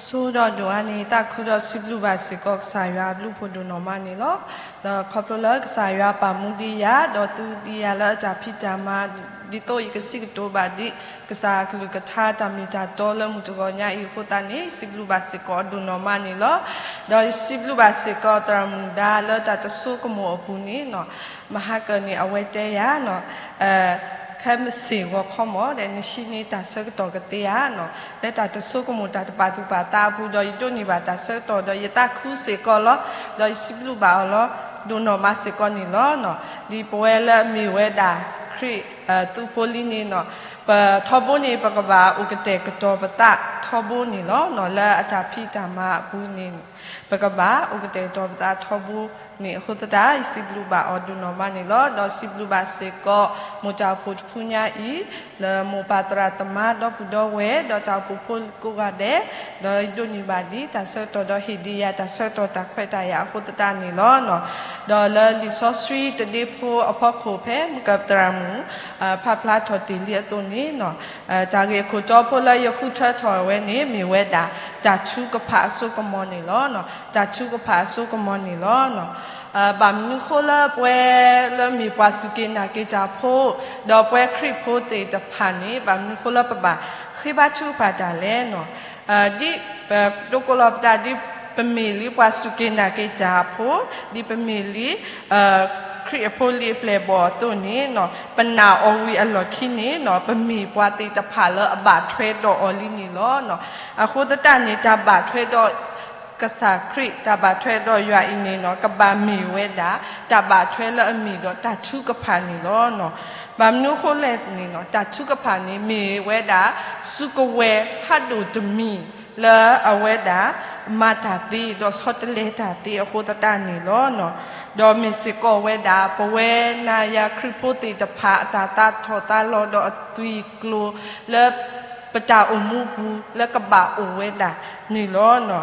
ဆိဒီးဒိၣ်အါန့ၣ် သးခုဒီးစံးဘျုးဘၣ်စ့ၢ်ကီးကစၢ်ယွၤအဘျုးအဖှိၣ်ဒိၣ်နီၢ်မးန့ၣ်လီၤ. ဒီးခီဖျိလၢကစၢ်ယွၤပာ်မူဒံးယၤ ဒီးသူဒံးယၤလၢအတၢ်ဖံးတၢ်မၤ ဒ်သိးယကစံးကတိၤဘၣ်ဒံး ကစၢ်အကလုၢ်ကထါတၢ်မ့ၢ်တၢ်တီလၢမုၢ်တဂီၤညါအံၤအဃိသတးန့ၣ် ယစံးဘျုးဘၣ်စ့ၢ်ကီးအီၤဒိၣ်နီၢ်မးန့ၣ်လီၤ. ဒီးယစံးဘျုးဘၣ်စ့ၢ်ကီးသရၣ်မုၣ်ဒါလၢတၢ်တဆိကမိၣ်အပူၤန့ၣ်နီၤ မဟါကၢၤန့ၣ် အဝဲတဲယၤနီၤ ခဲမုၢ်ဆ့ၣ်ဂီၤခီမီၣ်ဒီး နဟံးန့ၢ်တၢ်ဆၢကတီၢ်ကသ့ဧါနီၤ လၢတၢ်တဆိကမိၣ်တၢ်တပာ်သူၣ်ပာ်သးအပူၤဒီး ယဒိးန့ၢ်ဘၣ်တၢ်ဆၢကတီၢ်ဒီး ယသးခုစ့ၢ်ကီးလီၤ. ဒီးယစံးဘျုးဘၣ်အီၤလီၤ ဒိၣ်နီၢ်မးစ့ၢ်ကီးန့ၣ်လီၤ. ဒ်ပဝဲလၢအမ့ၢ်ဝဲဒၣ်ခရံာ် သူဖိလံန့ၣ်နီၤ ပထီဘိန့ၣ် ပကဘၣ်အိၣ်ကတဲာ်ကတီၤပသးထီဘိန့ၣ်လီၤ. လၢအတၢ်ဖံးတၢ်မၤအပူၤန့ၣ် ပကဘၣ်အိၣ်ကတဲာ်ကတီၤပသးထီဘိန့ၣ်အဃိသတး ယစံးဘျုးဘၣ်အီၤဒိၣ်နီၢ်မးန့ၣ်လီၤ. ဒီးစံးဘျုးဘၣ်စ့ၢ်ကီး မိၢ်တၢ်အိၣ်ဖှိၣ်တဖုညါအံၤ လၢမိၢ်ပၢ်သရၣ်သမါဒီပုၢ်ဒီဝဲၢ် ဒီးတၢ်အိၣ်ဖှိၣ်ဖိကိးဂၤဒဲး ဒီးယဒိးန့ၢ်ဘၣ်ဒံးတၢ်ဆၢကတီၢ်ဒီးဟ့ၣ်ဒံးယၤတၢ်ဆၢကတီၢ်တၢ်ခွဲးတၢ်ယာ်အဃိသတးန့ၣ်လီၤ. ဒီးလၢလံာ်စီဆှံတဒ့ဖိအဖီခိၣ်ဖဲ မုၢ်ကၢၢ်သရၣ်မုၣ် ဖးဖျါထီၣ်တ့ၢ်လံအသိးန့ၣ် တၢ်ဂ့ၢ်အခိၣ်တီဖိလၢယဃုထၢထီၣ်ဝဲန့ၣ် မ့ၢ်ဝဲဒၣ် တၢ်ထုကဖၣ်အစိကမီၤန့ၣ်လီၤ. တၢ်ထုကဖၣ်အစိကမီၤန့ၣ်လီၤ. ဘၣ်မနုၤဃိလၢပဝဲလၢမ့ၢ်ပှၤစူၢ်က့ၤနာ်က့ၤတၢ်ဖိ ဒီးပဝဲခရံာ်ဖိသ့ၣ်တဖၣ်န့ၣ် ဘၣ်မနုၤဃိလၢပဘၣ်ဃ့ဘါထုကဖၣ်တၢ်လဲၣ်နီၤ. ဒ်ပဒိးကိးလီၤပသးဒ်ပမ့ၢ်လံပှၤစူၢ်က့ၤနာ်က့ၤတၢ်အဖိ ဒ်ပမ့ၢ်လံ ခရံာ်အဖိလံၤအပျဲၢ်အဘီၣ်အသိးန့ၣ် ပနာ်အီၤဝံၤအလီၢ်ခံန့ၣ် ပမ့ၢ်ပှၤသ့ၣ်တဖၣ်လၢအဘၣ်ထွဲဒီးအီၤလံန့ၣ်လီၤ. အဃိသတးန့ၣ် တၢ်ဘၣ်ထွဲဒီး ကစၢ်ခရံာ် တၢ်ဘၣ်ထွဲဒီးယွၤအံၤန့ၣ်နီၤ ကဘၣ်မ့ၢ်ဝဲဒၣ် တၢ်ဘၣ်ထွဲလၢအမ့ၢ်ဒီးတၢ်ထုကဖၣ်န့ၣ်လီၤ. ဘၣ်မနုၤအဃိလဲၣ်န့ၣ်နီၤ တၢ်ထုကဖၣ်န့ၣ် မ့ၢ်ဝဲဒၣ် စုကဝဲၤဖးဒိၣ်တမံၤ လၢအဝဲဒၣ် မၤတၢ်သ့ ဒီးဆီတလဲတၢ်သ့အဃိသတးန့ၣ်လီၤ. ဒီးမ့ၢ်စ့ၢ်ကီးဝဲဒၣ် ပဝဲနၤယၤခရံာ်ဖိသ့ၣ်တဖၣ် အတၢ်သးထီၣ်သးလီၤဒီးအသွံၣ်ကျိၤ လၢပတၢ်အိၣ်မူပူၤ လၢကဘၣ်အိၣ်ဝဲဒၣ်န့ၣ်လီၤ.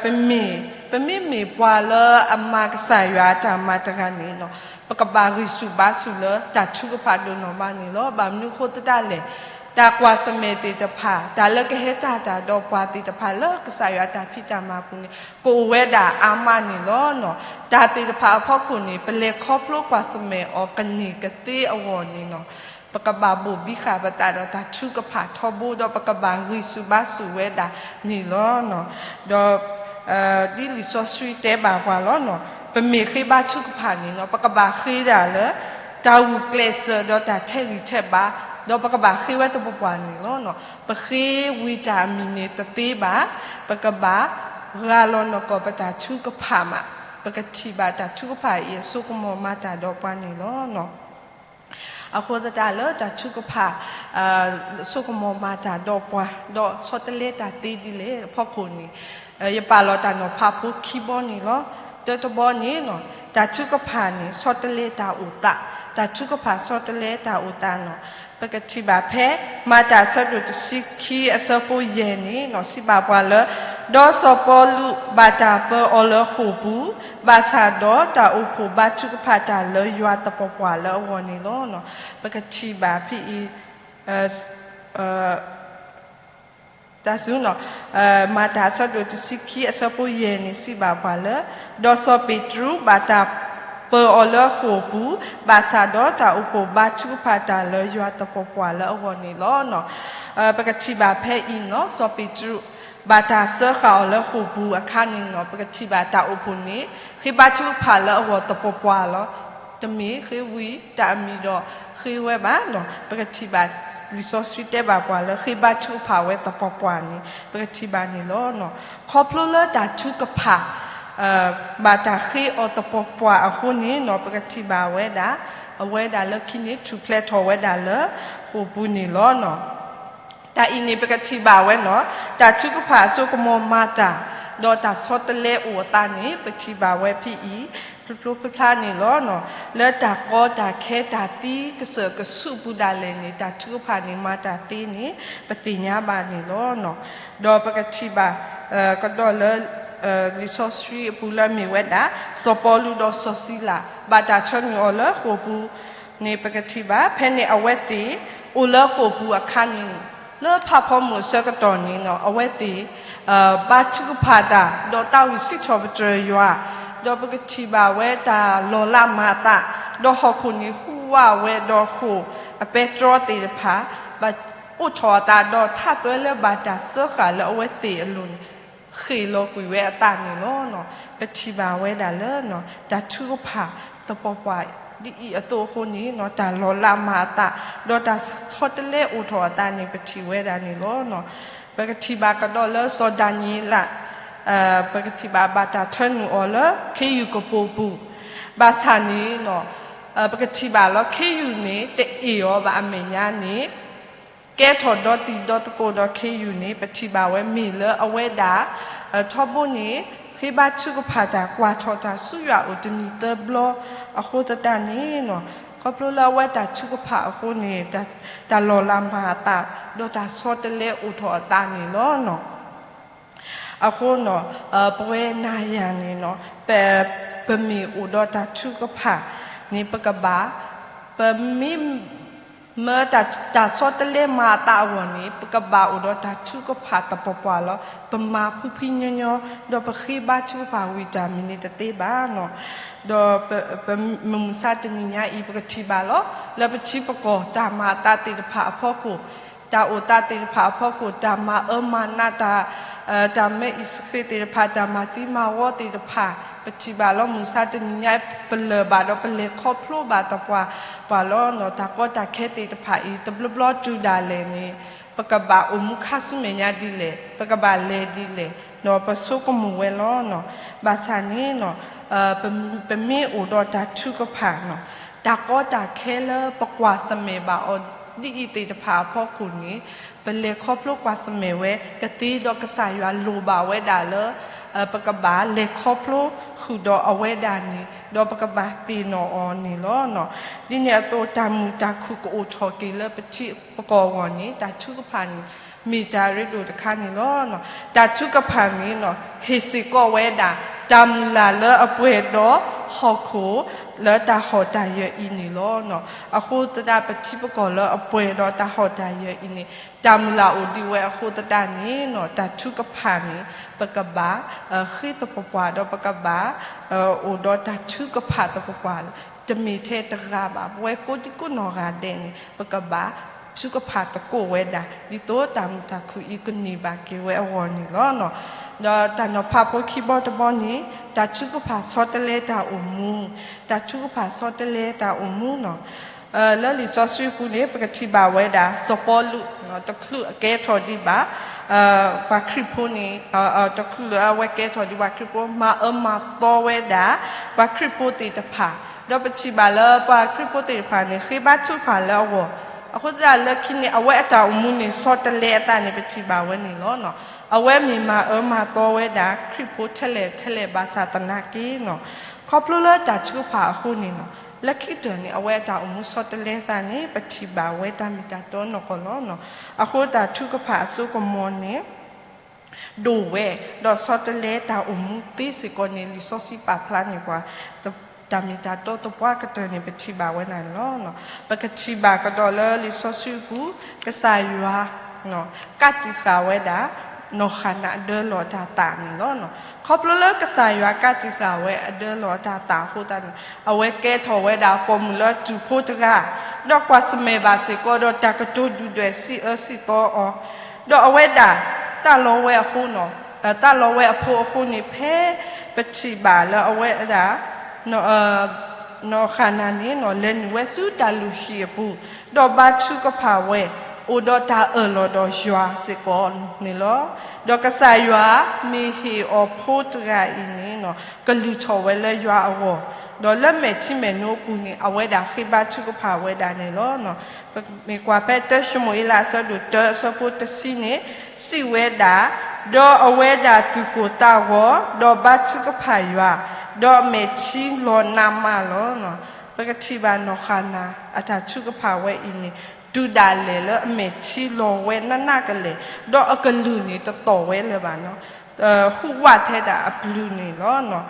ပမ့ၢ် ပမ့မ့ၢ်ပှၤလၢအမၤကစၢ်ယွၤအတၢ်မၤတဂၤန့ၣ်နီၤ ပကဘၣ်ဂံၢ်ဆူၣ်ဘါဆူၣ်လၢတၢ်ထုကဖၣ်ဒိၣ်နီၢ်မးန့ၣ်လီၤ. ဘၣ်မနုၤအဃိသတးလဲၣ် တၢ်ကွၢ်ဆၢၣ်မဲာ်သ့ၣ်တဖၣ် တၢ်လၢကဟဲတၢ်တၢ်ဒီးပှၤသ့ၣ်တဖၣ်လၢကစၢ်ယွၤအတၢ်ဖံးတၢ်မၤပူၤန့ၣ် ကအိၣ်ဝဲဒၣ်အါမးန့ၣ်လီၤ. တၢ်သ့ၣ်တဖၣ်အဖီခိၣ်န့ၣ် ပလဲၤခီဖျိကွၢ်ဆၢၣ်မဲာ်အီၤကန့ၢ်ကသ့အဂီၢ်န့ၣ်နီၤ ပကဘၣ်ဘိၣ်ဘံဃာ်ပသးဒီးတၢ်ထုကဖၣ်ထီဘိ ဒီးပကဘၣ်ဂံၢ်ဆူၣ်ဘါဆူၣ်ဝဲဒၣ်န့ၣ်လီၤ. ဒီး ဒ်လံာ်စီဆှံတဲဘၣ်ပှၤလီၤနီၤ ပမ့ၢ်ဃ့ဘါထုကဖၣ်န့ၣ်နီၤ ပကဘၣ်ဃ့ဒၣ်လၢ တၢ်ဂုာ်ကျဲးစၢးဒီးတၢ်ထဲးဂံၢ်ထဲးဘါ ဒီးပကဘၣ်ဃ့ဝဲသပှၢ်ပှၢ်န့ၣ်လီၤ. ပဃ့ဝံၤတၢ်အမံၤန့ၣ်တသ့ဘၣ် ပကဘၣ်ရၤလီၤနီၢ်ကီၢ်ပတၢ်ထုကဖၣ်မး ပကထံၣ်ဘၣ်တၢ်ထုကဖၣ်အံၤအစိကမီၤမၤတၢ်ဒီးပှၤန့ၣ်လီၤ. အဃိသတးလၢတၢ်ထုကဖၣ် စိကမီၤမၤတၢ်ဒီးပှၤ ဒီးဆီတလဲတၢ်သ့ဒ်လဲၣ်အဖီခိၣ်န့ၣ် ယပာ်လီၤတၢ်နီၤဖးဖိခံဘီန့ၣ်လီၤ. တၢတဘီန့ၣ် တၢ်ထုကဖၣ်န့ၣ် ဆီတလဲတၢ်အိၣ်သး, တၢ်ထုကဖၣ်ဆီတလဲတၢ်အိၣ်သးနီၤ ပကထံၣ်ဘၣ်ဖဲ မၤတၢ်အဆၢဒိၣ်တဆံခံအဆၢဖိယဲၢ်န့ၣ်နီၤ စံးဘၣ်ပှၤလၢ ဒီးစီၤပီလူးဘၣ်တၢ်ပၢအီၤလၢဃိာ်ပူၤ, ဘၣ်ဆၣ်ဒီးတၢ်အိၣ်ဖှိၣ်ဘါထုကဖၣ်တၢ်လၢယွၤသပှၢ်ပှၢ်လၢအဂီၢ်န့ၣ်လီၤ. ပကထံၣ်ဘၣ်ဖဲအံၤ တၢ်စူၤနီၤ မၤတၢ်အဆၢဒိၣ်တဆံခံအဆၢဖိယဲၢ်န့ၣ် စံးဘၣ်ပှၤလၢ ဒီးစီၤပ့းတရူးဘၣ်တၢ်ပၢအီၤလၢဃိာ်ပူၤ, ဘၣ်ဆၣ်ဒီးတၢ်အိၣ်ဖှိၣ်ဘါထုကဖၣ်တၢ်လၢယွၤသပှၢ်ပှၢ်လၢအဂီၢ်န့ၣ်လီၤ. ပကထံၣ်ဘၣ်ဖဲအံၤနီၤ စီၤပ့းတရူး ဘၣ်တၢ်စၢဃာ်အီၤလၢဃိာ်ပူၤအခါန့ၣ်နီၤ ပကထံၣ်ဘၣ်တၢ်အိၣ်ဖှိၣ်န့ၣ် ဃ့ဘါထုကဖၣ်လၢအဂီၢ်သပှၢ်ပှၢ်လီၤ. တမ့ၢ်ဃ့ဝံၤတၢ်အမံၤဒီးဃ့ဝဲဘၣ်နီၤ ပကထံၣ်ဘၣ် လံာ်စီဆှံတဲဘၣ်ပှၤလၢဃ့ဘါထုကဖၣ်ဝဲသပှၢ်ပှၢ်န့ၣ် ပကထံၣ်ဘၣ်န့ၣ်လီၤ. ခီဖျိလၢတၢ်ထုကဖၣ် ဘၣ်တၢ်ဃ့အီၤသပှၢ်ပှၢ်အဃိန့ၣ်နီၤ ပကထံၣ်ဘၣ်ဝဲဒၣ် အဝဲဒၣ်လၢခံန့ၣ် ထူၣ်ဖျဲးထီၣ်ဝဲဒၣ်လၢဃိာ်ပူၤန့ၣ်လီၤ. တၢ်အံၤန့ၣ် ပကထံၣ်ဘၣ်ဝဲနီၤ တၢ်ထုကဖၣ်အစိကမီၤမၤတၢ် ဒီးတၢ်ဆီတလဲအိၣ်အသးန့ၣ် ပထံၣ်ဘၣ်ဝဲဖဲအံၤ ဖျိဖျိဖျါဖျါန့ၣ်လီၤ. လၢတၢ်ကီတၢ်ခဲတၢ်သံကစၢၢ်ကဆူးပူၤဒၣ်လဲာ်န့ၣ် တၢ်ထုကဖၣ်န့ၣ်မၤတၢ်သ့န့ၣ် ပသ့ၣ်ညါဘၣ်န့ၣ်လီၤ. ဒီးပကထံၣ်ဘၣ် ကဒီးလၢ လံာ်စီဆှံအပူၤလၢအမ့ၢ်ဝဲဒၣ် စီၤပီလူးဒီးစီၤစံလၤ ဘၣ်တၢ်ဆှၢနုာ်အီၤလၢဃိာ်ပူၤန့ၣ် ပကထံၣ်ဘၣ် ဖဲန့ၣ်အဝဲသ့ၣ် အိၣ်လၢဃိာ်ပူၤအခါန့ၣ် လၢဖးဖီမုၢ်အဆၢကတီၢ်န့ၣ် အဝဲသ့ၣ် ဘါထုကဖၣ်တၢ် ဒီးသးဝံၣ်စံးထီၣ်ပတြၢၤယွၤ, ဒီးပကထံၣ်ဘၣ်ဝဲတၢ်လီၤလးမၤအသး, ဒီးဟီၣ်ခိၣ်န့ၣ်ဟူးဝးဝဲဒီးဃိာ်အပဲတြီသ့ၣ်တဖၣ် ဘၣ်အိၣ်ထီၣ်အသး ဒီးထးသွဲလၢဘၣ်တၢ်စၢဃာ်လၢအဝဲသ့ၣ်အလိၤန့ၣ် ဃ့ၣ်လီၤကွံာ်ဝဲအသးန့ၣ်လီၤ. ပထံၣ်ဘၣ်ဝဲဒၣ်လၢ တၢ်ထုကဖၣ်သပှၢ်ပှၢ်ဒ်အံၤအသိးအဃိန့ၣ် တၢ်လီၤလးမၤအသး ဒီးတၢ်ဆီတလဲအိၣ်ထီၣ်အသးန့ၣ် ပထံၣ်ဝဲဒၣ်န့ၣ်လီၤ. ပကထံၣ်ဘၣ်ကဒီးလၢစီၤဒၤနံးယ့လး ပကထံၣ်ဘၣ်ဘၣ်တၢ်ထၢနုာ်အီၤလၢခ့ယုၢ်ကပိာ်ပူၤ, ဘၣ်ဆၣ်န့ၣ် ပကထံၣ်ဘၣ်လၢခ့ယုၢ်န့ၣ် တအ့ၣ်အီၤဘၣ်အမဲာ်ညါန့ၣ် ကဲထီၣ်ဒီတံၤဒီသကိးဒီးခ့ယုၢ်န့ၣ် ပထံၣ်ဘၣ်ဝဲမ့ၢ်လၢအဝဲဒၣ် ထီဘိန့ၣ် ဃ့ဘါထုကဖၣ်တၢ်ကွၢ်ထီၣ်တၢ်ဆူယွၤအိၣ်တနံၤသၢဘျီအဃိသတးန့ၣ် ခီဖျိလၢအဝဲတၢ်ထုကဖၣ်အဃိန့ၣ် တၢ်လီၤလးမၤအသး ဒီးတၢ်ဆီတလဲအိၣ်ထီၣ်အသးန့ၣ်လီၤ. အဃိန့ၣ် ပဝဲနၤယၤန့ၣ် ပမ့ၢ်အိၣ်ဒီးတၢ်ထုကဖၣ်န့ၣ် ပကဘၣ် ပမ့ၢ်မၢတၢ်ဆီတလဲမၤအသးအဂီၢ်န့ၣ် ပကဘၣ်အိၣ်ဒီးတၢ်ထုကဖၣ်သပှၢ်ပှၢ်လီၤ. ပမၤဖှံဖှံညီညီ ဒီးပဃ့ဘါထုကဖၣ်ဝံၤတၢ်မနုၤတသ့ဘၣ်န့ၣ် ဒီးပမုၢ်မဆါတနံၤညါအံၤ ပကထံၣ်ဘၣ်လီၤ လၢပထံပကီၢ်တၢ်မၤအသးသ့ၣ်တဖၣ်အဖီခိၣ် တၢ်အိၣ်သးသ့ၣ်တဖၣ်အဖီခိၣ် တၢ်မၤအၢမၤနးတၢ် တၢ်မၢအံၣ်စရ့လးသ့ၣ်တဖၣ် တၢ်မၤသံမၤဝီသ့ၣ်တဖၣ် ပထံၣ်ဘၣ်လီၤ မုၢ်မဆါတနံၤညါ ပလၢၢ်ဘၣ်ဒီးပလဲၤခီဖျိဘၣ်သပှၢ်ပှၢ်လီၤ. တၢ်ကီတၢ်ခဲသ့ၣ်တဖၣ်အံၤ တဘျီဘျီတုၤဒၣ်လဲာ်န့ၣ် ပကဘၣ်အိၣ်မူခါဆူမဲာ်ညါဒ်လဲၣ် ပကဘၣ်လဲၤဒ်လဲၣ် ပဆိကမိၣ်ဝဲလီၤ. ဘၣ်ဆၣ်န့ၣ် ပမ့ၢ်အိၣ်ဒီးတၢ်ထုကဖၣ်န့ၣ် တၢ်ကီတၢ်ခဲလၢပကွၢ်ဆၢၣ်မဲာ်ဘၣ်အီၤဒ်အံၤသ့ၣ်တဖၣ်အဖီခိၣ်န့ၣ် ပလဲၤခီဖျိကွၢ်ဆၢၣ်မဲာ်ဝဲ ကသ့ဒီးကစၢ်ယွၤလိၣ်ဘၣ်ဝဲဒၣ်လၢ ပကဘၣ်လဲၤခီဖျိဃုာ်ဒီးအဝဲဒၣ်န့ၣ် ဒီးပကဘၣ်သ့ၣ်နီၣ်အီၤန့ၣ်လီၤ. ဒ်န့ၣ်အသိး တၢ်မုာ်တၢ်ခုၣ်ကအိၣ်ထီၣ်က့ၤလၢပထံပကီၢ်အဂီၢ်န့ၣ် တၢ်ထုကဖၣ်န့ၣ် မ့ၢ်တၢ်ရ့ဒိၣ်တခါန့ၣ်လီၤ. တၢ်ထုကဖၣ်န့ၣ် ဟ့ၣ်စ့ၢ်ကီးဝဲဒၣ် တၢ်မုၢ်လၢ်လၢအပှဲၤဒီးဟီၣ်ခိၣ် လၢတၢ်ဟီၣ်တၢ်ယၢၤအံၤန့ၣ်လီၤ. အဃိသတး ပထံပကီၢ်လၢအပှဲၤဒီးတၢ်ဟီၣ်တၢ်ယၢၤအံၤန့ၣ် တၢ်မုၢ်လၢ်အိၣ်ဒံးဝဲအဃိသတးန့ၣ် တၢ်ထုကဖၣ်န့ၣ် ပကဘၣ် ဃ့သပှၢ်ပှၢ်ဒီးပကဘၣ် အိၣ်ဒီးတၢ်ထုကဖၣ်သပှၢ်ပှၢ် တမ့ၢ်ထဲတဂၤဘၣ် ပဝဲကိးဒံကိးနီၢ်ဂၤဒဲးန့ၣ် ပကဘၣ်ထုကဖၣ်သကိးဝဲဒၣ် ဒ်သိးတၢ်မုာ်တၢ်ခုၣ်အံၤကန့ၢ်ဘၣ်က့ၤဝဲအဂီၢ်န့ၣ်လီၤ. ဒီးတၢ်နီၤဖးဖိခံဘီတဘီန့ၣ် တၢ်ထုကဖၣ်ဆီတလဲတၢ်အိၣ်မူ, တၢ်ထုကဖၣ်ဆီတလဲတၢ်အိၣ်မူန့ၣ် လၢလံာ်စီဆှံပူၤန့ၣ် ပကထံၣ်ဘၣ်ဝဲဒၣ် စီၤပီလူး တချုးအကဲထီၣ်ဒံးဘၣ် ပှၤခရံာ်ဖိန့ၣ် တချုးလၢအဝဲကဲထီၣ်ဒံးပှၤခရံာ်ဖိ မၤအၢမၤသီဝဲဒၣ် ပှၤခရံာ်ဖိသ့ၣ်တဖၣ် ဒီးပထံၣ်ဘၣ်လၢပှၤခရံာ်ဖိသ့ၣ်တဖၣ်န့ၣ် ဃ့ဘါထုကဖၣ်လၢအဂီၢ် အဃိသတးလၢခံန့ၣ် အဝဲအတၢ်အိၣ်မူန့ၣ် ဆီတလဲအသးန့ၣ် ပထံၣ်ဘၣ်ဝဲန့ၣ်လီၤ. အဝဲမ့ၢ်မၤအၢမၤသီဝဲဒၣ် ခရံာ်ဖိထဲလဲၣ်ထဲလဲၣ်ဘၣ်ဆၣ်သနာ်က့န့ၣ် ခီဖျိလၢတၢ်ထုကဖၣ်အဃိန့ၣ် လၢခံကတၢၢ်န့ၣ် အဝဲအတၢ်အိၣ်မူဆီတလဲသးန့ၣ် ပထံၣ်ဘၣ်ဝဲတၢ်မ့ၢ်တၢ်တီနီၢ်ကီၢ်လီၤ. အဃိတၢ်ထုကဖၣ်အစိကမီၤန့ၣ် ဒိၣ်ဝဲ ဒီးဆီတလဲတၢ်အိၣ်မူသ့စ့ၢ်ကီးန့ၣ် လံာ်စီဆှံပာ်ဖျါန့ၢ်ပှၤ တၢ်မ့ၢ်တၢ်တီသပှၢ်ကတၢၢ်န့ၣ် ပထံၣ်ဘၣ်ဝဲဒၣ်န့ၣ်လီၤ. ပကထံၣ်ဘၣ်ကဒီးလၢလံာ်စီဆှံပူၤ ကစၢ်ယွၤ ကးတံာ်ဃာ်ဝဲဒၣ် နီၢ်ဃၤနၤအဒၢလီၤတၢ်သးန့ၣ်လီၤ. ခီဖျိလၢကစၢ်ယွၤကးတံာ်ဃာ်ဝဲအဒၢလီၤတၢ်သးအဃိသတးန့ၣ် အဝဲကဲထီၣ်ဝဲဒၣ်ပိာ်မုၣ်လၢတူၢ်ဖိတဂၤ ဒီးကွၢ်ဆၢၣ်မဲာ်ဘၣ်စ့ၢ်ကီးဒီးတၢ်ကတိၤဒုၣ်ဒွဲၣ်စံးအၢစံးသီအီၤ ဒီးအဝဲဒၣ် တၢ်လီၤဝဲအဃိန့ၣ် တၢ်လီၤဝဲအဖိအဃိန့ၣ် ဖဲပထံၣ်ဘၣ်လၢအဝဲဒၣ် နီၢ်ဃၤနၤန့ၣ် လဲၤနုာ်ဝဲဆူတၢ်လုၢ်ဟံၣ်အပူၤ ဒီးဘါထုကဖၣ်ဝဲ အိၣ်ဒီးတၢ်အၢၣ်လီၤဒီးယွၤစ့ၢ်ကီးန့ၣ်လီၤ. ဒီးကစၢ်ယွၤမ့ၢ်ဟ့ၣ်အီၤဖိတဂၤအံၤန့ၣ် ကလုၢ်ထီၣ်ဝဲလၢယွၤအဂီၢ် ဒီးလၢမဲာ်ထံမဲာ်နိအပူၤန့ၣ် အဝဲဒၣ်ဃ့ဘါထုကဖၣ်ဝဲဒၣ်န့ၣ်လီၤ. မ့ၢ်ကွၢ်ဖဲတၢၡမူၤအ့လးအဆၢဒိၣ်တၢ အဆၢဖိတဆံန့ၣ် စံးဝဲဒၣ်, ဒီးအဝဲဒၣ်သူၣ်ကိၢ်သးဂီၤ, ဒီးဘါထုကဖၣ်ယွၤ, ဒီးအမဲာ်ထံလီၤနးမးလီၤ. ပကထံၣ်ဘၣ်နီၢ်ဃၤနၤ အတၢ်ထုကဖၣ်ဝဲအံၤန့ၣ် တုၤဒၣ်လဲာ်လၢအမဲာ်ထံလီၤဝဲနးနးကလဲာ်, ဒီးအကလုၢ်န့ၣ်တတီၢ်ဝဲလၢၤဘၣ်နီၤ. ဟူးဝးထဲဒၣ်အပျုၤန့ၣ်လီၤ.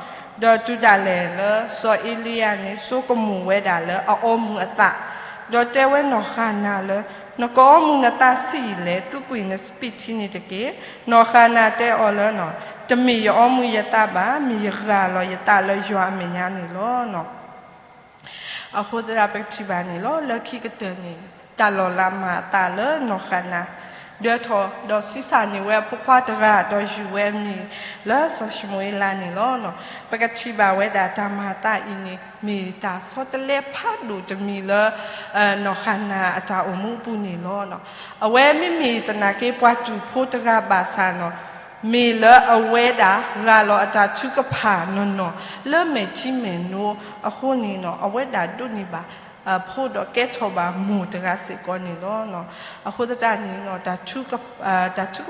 ဒီးတုၤဒၣ်လဲာ်လၢစီၤအ့လံယၤန့ၣ် ဆိကမိၣ်ဝဲဒၣ်လၢအအီမူၤအသး, ဒီးတဲဝဲနီၢ်ဃၤနၤလၢ နကအီမူၤနသးဆံးယံာ်လဲၣ်, သူကွံာ်နစပံးထံန့ၣ်တက့ၢ်. နီၢ်ဃၤနၤတဲအီၤလၢ, တမ့ၢ်ယအီမူၤယသးဘၣ်, မ့ၢ်ယဂာ်လီၤယသးလၢယွၤအမဲာ်ညါန့ၣ်လီၤ. အဃိသတးပကထံၣ်ဘၣ်န့ၣ်လီၤ. လၢခံကတၢၢ်န့ၣ် တၢ်လီၤလးမၤအသးလၢနီၢ်ဃၤနၤ ဒၢထီၣ်, ဒီးဆံးစၢ်န့ၢ်ဝဲအဖိခွါတဂၤ, ဒီးယုၢ်ဝဲအမံၤလၢစီၤၡမူၤအ့လးန့ၣ်လီၤ. ပကထံၣ်ဘၣ်ဝဲဒၣ်တၢ်မၤအသးအံၤန့ၣ် မ့ၢ်တၢ်ဆီတလဲဖးဒိၣ်တမံၤလၢ နီၢ်ဃၤနၤအတၢ်အိၣ်မူအပူၤန့ၣ်လီၤ. အဝဲမ့မ့ၢ်သနာ်က့ပှၤတူာ်ဖိတဂၤဘၣ်ဆၣ်န့ၣ် မ့ၢ်လၢအဝဲဒၣ်ဂာ်လီၤအတၢ်ထုကဖၣ်နီၢ်နီၢ် လၢမဲာ်ထံမဲာ်နိအဃိန့ၣ် အဝဲဒၣ်ဒိးန့ၢ်ဘၣ် ဖိဒီးကဲထီၣ်ဘၣ်မိၢ်တဂၤစ့ၢ်ကီးန့ၣ်လီၤ. အဃိသတးန့ၣ် တၢ်ထုက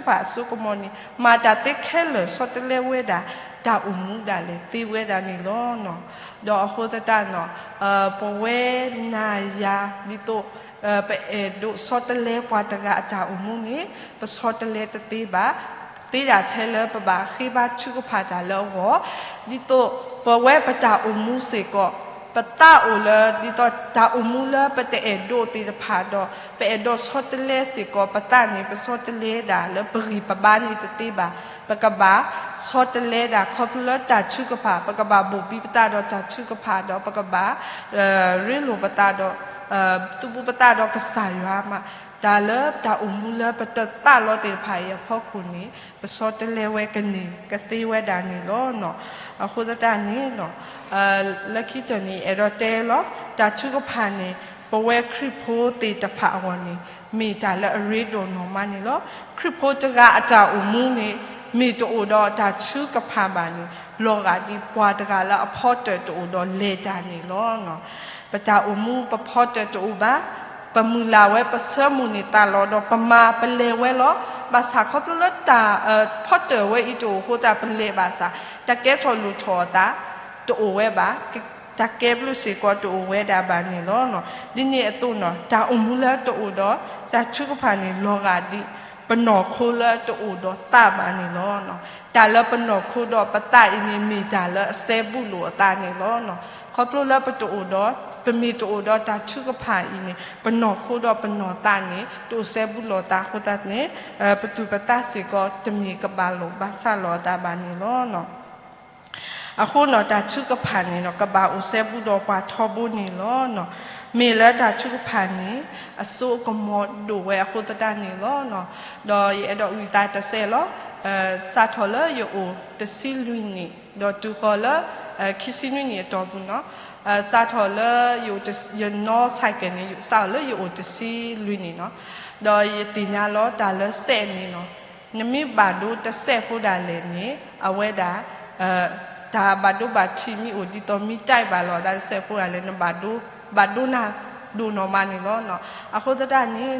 ဖၣ်အစိကမီၤန့ၣ် မၤတၢ်သ့ခဲလၢာ်ဆီတလဲဝဲဒၣ် တၢ်အိၣ်မူဒၣ်လဲာ်သ့ဝဲဒၣ်န့ၣ်လီၤ. ဒီးအဃိသတးန့ၣ် ပဝဲနၤယၤ ဒ်သိး ပအဲၣ်ဒိးဆီတလဲပှၤတဂၤအတၢ်အိၣ်မူန့ၣ် ပဆီတလဲတသ့ဘၣ်, သ့ဒၣ်ထဲလၢပဘၣ်ဃ့ဘါထုကဖၣ်တၢ်လၢအဂီၢ်, ဒ်သိးပဝဲပတၢ်အိၣ်မူစ့ၢ်ကီး ပသးအိၣ်လၢ ဒ်သိးတၢ်အိၣ်မူလၢပတအဲၣ်ဒိးသ့ၣ်တဖၣ်ဒီး ပအဲၣ်ဒိးဆီတလဲစ့ၢ်ကီးပသးန့ၣ် ပဆီတလဲဒၣ်လၢပဂံၢ်ပဘါန့ၣ်တသ့ဘၣ်. ပကဘၣ်ဆီတလဲဒၣ်ခီဖျိလၢတၢ်ထုကဖၣ်, ပကဘၣ်ဘိၣ်ဘံပသးဒီးတၢ်ထုကဖၣ်ဒီး ပကဘၣ် ရ့လိာ်ပသးဒီး သူၣ်ပူၤပသးဒီးကစၢ်ယွၤမး, တၢ်လၢတၢ်အိၣ်မူလၢပတသးလီသ့ၣ်တဖၣ်အံၤအဖီခိၣ်န့ၣ် ပဆီတလဲဝဲကန့ၢ်ကသ့ဝဲဒၣ်န့ၣ်လီၤ. အဃိသတးန့ၣ် လၢခံကတၢၢ်န့ၣ် အဲၣ်ဒိးတဲလီၤ တၢ်ထုကဖၣ်န့ၣ် ပဝဲခရံာ်ဖိသ့ၣ်တဖၣ်အဂီၢ်န့ၣ် မ့ၢ်တၢ်လၢအရ့ဒိၣ်နီၢ်မးန့ၣ်လီၤ. ခရံာ်ဖိတဂၤအတၢ်အိၣ်မူန့ၣ် မ့ၢ်တအိၣ်ဒီးတၢ်ထုကဖၣ်ဘၣ်န့ၣ် လီၤဂာ်ဒ်ပှၤတဂၤလၢအဖီတၢၣ်တအိၣ်ဒီးလဲၤတၢ်န့ၣ်လီၤ. ပတၢ်အိၣ်မူပဖီတၢၣ်တအိၣ်ဘၣ်, ပမုၢ်လၢ်ဝဲပဆၢမုၢ်န့ၢ်သးလီၤဒီးပမၤပလဲၤဝဲလီၤ. ဘၣ်ဆၣ်ခီဖျိလၢတၢ် ဖီတၢၣ်ဝဲအံၤတအိၣ်အဃိသတးပလဲၤဘၣ်ဆၣ် တၢ်ကဲထီၣ်လိၣ်ထီၣ်အသးတအိၣ်ဝဲဘၣ်. တၢ်ကဲဘျုးစ့ၢ်ကီးတအိၣ်ဝဲဒၣ်ဘၣ်န့ၣ်လီၤ. ဒ်န့ၣ်အသိးန့ၣ် တၢ်အိၣ်မူလၢတအိၣ်ဒီး တၢ်ထုကဖၣ်န့ၣ် လီၤဂာ်ဒ် ပနီၢ်ခိလၢတအိၣ်ဒီးသးဘၣ်န့ၣ်လီၤ. တၢ်လၢပနီၢ်ခိဒီးပသးအံၤန့ၣ် မ့ၢ်တၢ်လၢအစဲဘူးလိာ်အသးန့ၣ်လီၤ. ခီဖျိလၢပတအိၣ်ဒီး ပမ့ၢ်တအိၣ်ဒီးတၢ်ထုကဖၣ်အံၤန့ၣ် ပနီၢ်ခိဒီးပနီၢ်သးန့ၣ် တအိၣ်စဲဘူးလိာ်သးအဃိသတးန့ၣ် ပသူၣ်ပသးစ့ၢ်ကီး တမ့ၢ်ကဘၣ်လိာ်ဘၣ်ဆၣ်လိာ်အသးဘၣ်န့ၣ်လီၤ. အဃိန့ၣ် တၢ်ထုကဖၣ်န့ၣ် ကဘၣ်အိၣ်စဲဘူးဒီးပှၤထီဘိန့ၣ်လီၤ. မ့ၢ်လၢတၢ်ထုကဖၣ်န့ၣ် အစိအကမီၤဒိၣ်ဝဲအဃိသတးန့ၣ်လီၤ. ဒီးယအဲၣ်ဒိးဝံသးတစဲးလီၤ. စးထီၣ်လၢယအိၣ်တဆံလွံၢ်နံၣ် ဒီးတုၤဃီၤလၢ ခံဆံနွံနံၣ်အတီၢ်ပူၤန့ၣ် စးထီၣ်လၢ ယနီၣ်ဆဲးကဲးန့ၣ် စးထီၣ်လၢယအိၣ်တဆံလွံၢ်နံၣ်န့ၣ် ဒီးယသ့ၣ်ညါလီၤတၢ်လၢစဲးန့ၣ်လီၤ. နမ့ၢ်ဘၣ်ဒိတစဲးဖိဒၣ်လဲာ်န့ၣ် အဝဲဒၣ် တၢ်ဘၣ်ဒိဘၣ်ထံးမ့ၢ်အိၣ်ဒ်သိး မ့ၢ်တဲဘၣ်လိာ်သးတစဲးဖိဒၣ်လဲာ် နဘၣ်ဒိ ဘၣ်ဒိနၤဒိၣ်နီၢ်မးန့ၣ်လီၤ. အဃိသတးန့ၣ်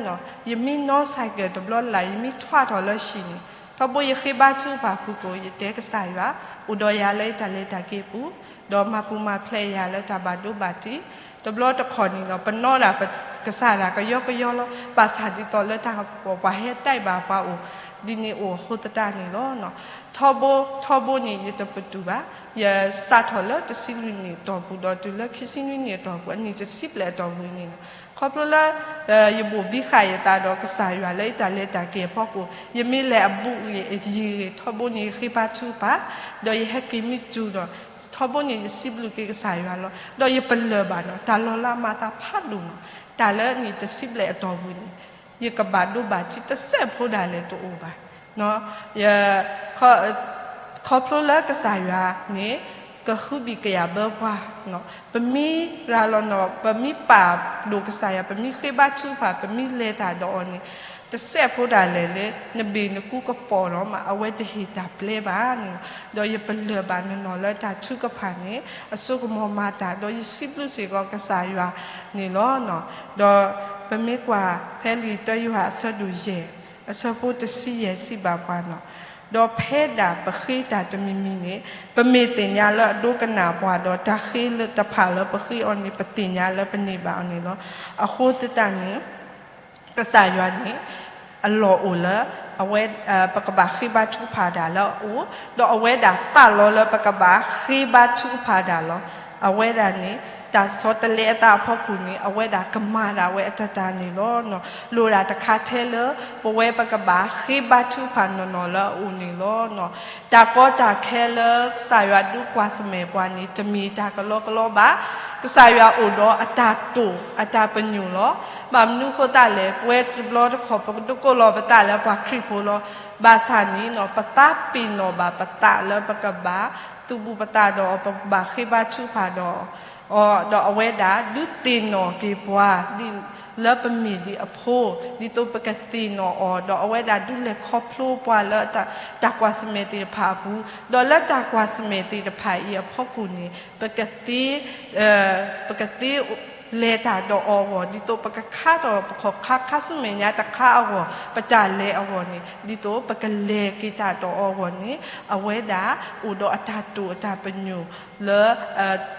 ယမ့ၢ်နီၣ်ဆဲးကဲးတဘျီလၢ် ယမ့ၢ်ထွဲထီၣ်လၢဟံၣ်န့ၣ် ထီဘိယဃ့ဘါထုကဖၣ်ဖုၣ်ကိာ် ယတဲကစၢ်ယွၤ အိၣ်ဒီးယၤလၢယတၢ်လဲၤတၢ်က့ၤအပူၤ ဒီးမၤပူၤမၤဖျဲးယၤလၢတၢ်ဘၣ်ဒိဘၣ်ထံး တဘျီတခီၣ်န့ၣ်ဒီး ပနီၣ်ဒၣ်ပကစၢ်ဒၣ်ကယီကယီလီၤ. ဘၣ်ဆၣ်ဒ်သိးလၢတၢ်ပိာ်ပှၤဟဲတဲဘၣ်ပှၤအိၣ် ဒ်န့ၣ်အိၣ်အဃိသတးန့ၣ်လီၤ. ထီဘိ ထီဘိန့ၣ် ယတပတုာ်ဘၣ်. ယစးထီၣ်လၢတဆံလွံၢ်နံၣ်အတီၢ်ပူၤဒီးတုၤလၢခံဆံနွံနံၣ်အတီၢ်ပူၤ အနံၣ်တဆံဘျဲၣ်အတီၢ်ပူၤန့ၣ်လီၤ. ခီဖျိလၢ ယဘိၣ်ဘံဃာ်ယသးဒီးကစၢ်ယွၤလၢယတၢ်လဲၤတၢ်က့ၤအဖီခိၣ် ယမ့ၢ်လဲၤအဘူးဂ့ၤအယံၤဂ့ၤ ထီဘိန့ၣ်ယဃ့ဘါထုကဖၣ် ဒီးယဟဲက့ၤမ့ၢ်တုၤဒီး ထီဘိန့ၣ်ယစံးဘျုးက့ၤကစၢ်ယွၤလီၤ. ဒီးယပလၢၢ်ဘၣ်န့ၣ် တၢ်လီၤလးမၤသးဖးဒိၣ်န့ၣ် တၢ်လၢအနံၣ်တဆံဘျဲၣ်အတီၢ်ပူၤန့ၣ် ယကဘၣ်ဒိဘၣ်ထံးတစဲးဖိဒၣ်လဲာ်တအိၣ်ဘၣ်. ခီဖျိလၢကစၢ်ယွၤန့ၣ် ကဟုဘံၣ်ကယာ်ဘၢပှၤ ပမ့ၢ်ရၤလီၤန့ၣ် ပမ့ၢ်ပာ်ဒိၣ်ကစၢ်ယွၤ ပမ့ၢ်ဃ့ဘါထုကဖၣ် ပမ့ၢ်လဲၤတၢ်ဒီးအီၤန့ၣ် တစဲးဖိဒၣ်လဲာ်လၢ နဘ့ၣ်နကူကပီၤန့ၣ်မး အဝဲတဟ့ၣ်တၢ်ပျဲဘၣ်န့ၣ်လီၤ. ဒီးယပလၢၢ်ဘၣ်န့ၣ်လီၤလၢတၢ်ထုကဖၣ်န့ၣ် အစိကမီၤမၤတၢ် ဒီးယစံးဘျုးစ့ၢ်ကီးကစၢ်ယွၤန့ၣ်လီၤ. ဒီးပမ့ၢ်ကွၢ်ဖဲလံာ်တၢယိၤဟၣ်အဆၢဒိၣ်ယဲၢ် အဆၢဖိတဆံယဲၢ်စံးဘၣ်ပှၤန့ၣ် ဒီးဖဲဒၣ်ပဃ့တၢ်တမံၤမံၤန့ၣ် ပမ့ၢ်သ့ၣ်ညါလၢအဒိကနၣ်ပှၤဒီး တၢ်ဃ့တဖၣ်လၢပဃ့အီၤန့ၣ် ပသ့ၣ်ညါလၢပန့ၢ်ဘၣ်အီၤန့ၣ်လီၤ. အဃိသတးန့ၣ် ကစၢ်ယွၤန့ၣ် အလီၢ်အိၣ်လၢ အဝဲ ပကဘၣ်ဃ့ဘါထုကဖၣ်တၢ်လၢအအိၣ်, ဒီးအဝဲဒၣ်သးလီလၢပကဘၣ်ဃ့ဘါထုကဖၣ်တၢ်လီၤ. အဝဲဒၣ်န့ၣ် တၢ်ဆီတလဲအသးအဖီခိၣ်န့ၣ် အဝဲဒၣ်ကမၤဒၣ်ဝဲအတၢ်တၢ်န့ၣ်လီၤ. လိၣ်ဒၣ်တခါထဲလၢ ပဝဲပကဘၣ်ဃ့ဘါထုကဖၣ်နီၢ်နီၢ်လၢအအိၣ်န့ၣ်လီၤ. တၢ်ကီတၢ်ခဲလၢကစၢ်ယွၤဒုးကွၢ်ဆၢၣ်မဲာ်ပှၤန့ၣ် တမ့ၢ်တၢ်ကလီကလီဘၣ်. ကစၢ်ယွၤအိၣ်ဒီးအတၢ်တိာ်အတၢ်ပညိၣ်လီၤ. ဘၣ်မနုၤအဃိသတးလဲၣ်, ပဝဲတဘျီတခီၣ် ပကဒိးကိးလီၤပသးလၢပှၤခရံာ်ဖိလီၤ. ဘၣ်ဆၣ်န့ၣ် ပသးပ့ၤနီၣ်ဘၣ်ပသးလၢပကဘၣ် သူၣ်ဘူၣ်ပသးဒီး ပကဘၣ်ဃ့ဘါထုကဖၣ်ဒီး အီၤ, ဒီးအဝဲဒၣ်ဒုးသ့ၣ်နီၣ်က့ၤပှၤ လၢပမ့ၢ်ဒ်အဖိ, ဒ်သိးပကသ့ၣ်နီၣ်အီၤ, ဒီးအဝဲဒၣ်ဒုးလဲၤခီဖျိပှၤလၢ တၢ်ကွၢ်ဆၢၣ်မဲာ်သ့ၣ်တဖၣ်အပူၤ, ဒီးလၢတၢ်ကွၢ်ဆၢၣ်မဲာ်သ့ၣ်တဖၣ်အံၤအဖီခိၣ်န့ၣ် ပကသ့ ပကသ့လဲၤတၢ်ဒီးအီၤအဂီၢ်, ဒ်သိးပကခါထီၣ်ပခီၣ်ခါခါဆူမဲာ်ညါတခါအဂီၢ်, ပတၢ်လဲၤအဂီၢ်န့ၣ် ဒ်သိးပကလဲၤက့ၤတၢ်ဒီးအီၤအဂီၢ်န့ၣ် အဝဲဒၣ်အိၣ်ဒီးအတၢ်တိာ်အတၢ်ပညိၣ်လၢ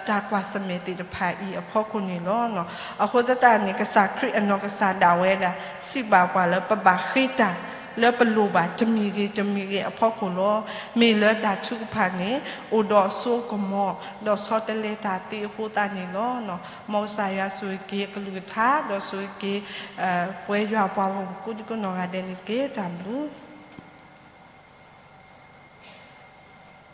တၢ်ကွၢ်ဆၢၣ်မဲာ်သ့ၣ်တဖၣ်အံၤအဖီခိၣ်န့ၣ်လီၤ. အဃိသတးန့ၣ် ကစၢ်ခရံာ်အနီၢ်ကစၢ်ဒၣ်ဝဲဒၣ် စံးဘၣ်ပှၤလၢပဘၣ်ဃ့တၢ်လၢပလိၣ်ဘၣ်တမံၤဂ့ၤတမံၤဂ့ၤအဖီခိၣ်လီၤ. မ့ၢ်လၢတၢ်ထုကဖၣ်န့ၣ် အိၣ်ဒီးအစိအကမီၤ ဒီးဆီတလဲတၢ်သ့အဃိသတးန့ၣ်လီၤ. မ်ကစၢ်ယွၤဆိၣ်ဂ့ၤက့ၤအကလုၢ်ကထါ ဒီးဆိၣ်ဂ့ၤက့ၤ ပဝဲယွၤပှၤဂီၢ်မုၢ်ကိးဒံကိးနီၢ်ဂၤဒဲးန့ၣ်တက့ၢ်. တၢ်ဘျုး